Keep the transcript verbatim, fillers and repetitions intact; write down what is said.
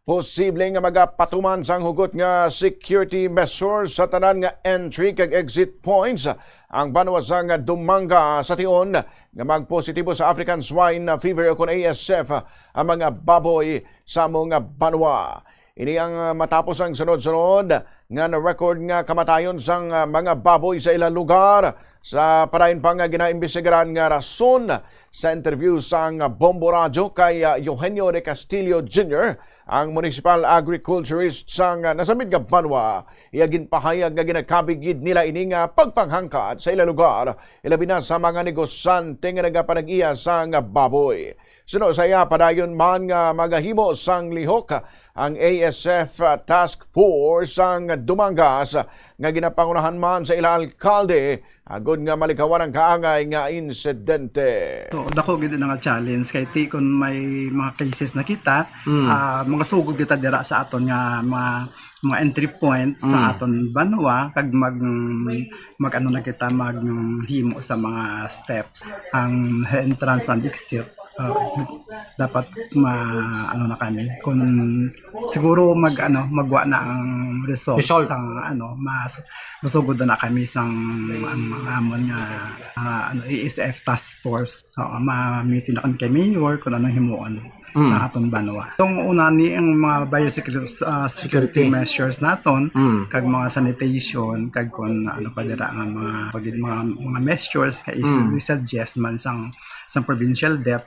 Posible nga magapatuman sang hugot nga security measures sa tanan nga entry kag exit points ang banwa sang Dumanga sa tion nga magpositibo sa African Swine Fever o kon A S F ang mga baboy sa amo nga banwa. Ini ang, ah, matapos ang sunod-sunod nga na-record nga kamatayon sang, ah, mga baboy sa ila lugar. Sa padayon pa nga ginaimbestigaran nga rason, sa interview sang Bombo Radyo kay, ah, Eugenio de Castillo Junior, ang municipal agriculturist sang, ah, nasambit nga banwa, iya ginpahayag nga ginakabig gid nila ini nga pagpanghangkat sa ila lugar, ilabi na sa mga negosyante nga nagapanag-iya sang baboy. Suno sa iya, padayon man nga magahimo sang lihok ang A S F Task Force sang Dumangas nga ginapangunahan man sa ila alkalde agod nga malikawan ang kaangay nga insidente. So, dako gid na nga challenge kay ti kon may mga cases na kita, Mm. ah, magasugod kita dira sa aton nga mga, mga entry points sa Mm. aton banwa kag mag, mag ano na kita, maghimo sa mga steps. Ang entrance and exit, ah, dapat ma, ano na kami, kung siguro mag, ano, magwa na ang result Result. sa, ano, mas, masugod na kami sang ang mga amon nga, ah, ano, A S F task force. Oo, ma-meeting na kami kay Mayor kung anong himuon Mm. sa aton banwa. Itong una ni ang mga biosecurity, ah, security Security. measures naton, Mm. kag mga sanitation, kag kung ano pa dira nga mga, pag mga, mga measures, kay is-, Mm. i-suggest man sang, sang provincial DEP,